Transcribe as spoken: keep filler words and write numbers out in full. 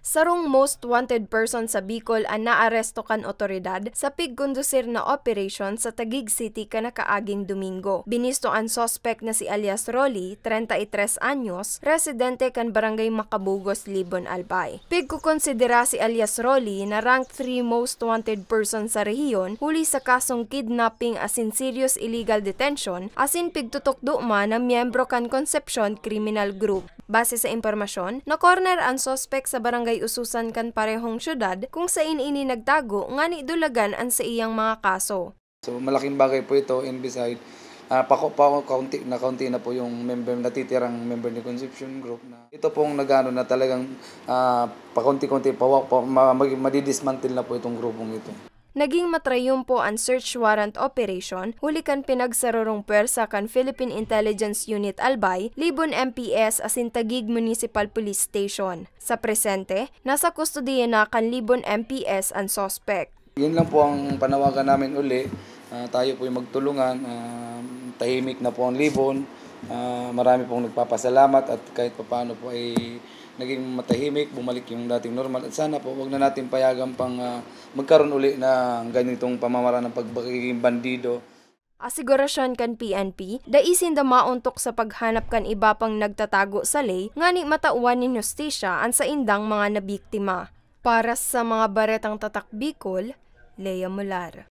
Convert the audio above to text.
Sarong most wanted person sa Bicol an naaresto kan otoridad sa pigkondusir na operation sa Taguig City kan nakaaging Domingo. Binisto an suspek na si alias Rolly, treinta y tres anyos, residente kan Barangay Macabugos, Libon, Albay. Pigkokonsidera si alias Rolly na rank three most wanted person sa rehiyon huli sa kasong kidnapping asin serious illegal detention asin pigtutukdo man na miyembro kan Concepcion Criminal Group. Base sa impormasyon, na-corner an suspek sa Barangay Ususan kan parehong syudad kung sain ini nagtago ngani dulagan an saiyang mga kaso. So, malaking bagay po ito, and beside, ah, pako-, pako-, kaunti na kaunti na po yung member, natitirang member ni Concepcion Group na ito pong nag-ano na talagang, ah, pakunti-kunti, pawa-, pa-, ma-, mag-, madidismantle na po itong grupong ito. Naging matrayumpo an search warrant operation huli kan pinagsarorong pwersa kan Philippine Intelligence Unit Albay, Libon M P S asin Taguig Municipal Police Station. Sa presente, nasa kustodiya na kan Libon M P S an suspek. Yun lang po ang panawagan namin uli. Ah, tayo po yung magtulungan. Ah, tahimik na po ang Libon. Ah, marami pong nagpapasalamat at kahit papaano po ay naging matahimik, bumalik yung dating normal. At sana po, wag na natin payagan pang, ah, magkaroon uli ng ganitong pamamaraan ng pagiging bandido. Asigurasyon kan P N P, dai sinda maontok sa paghanap kan iba pang nagtatago sa ley ngani matawan nin hustisya an saindang mga nabiktima. Para sa mga Baretang Tatak Bicol, Lea Mular.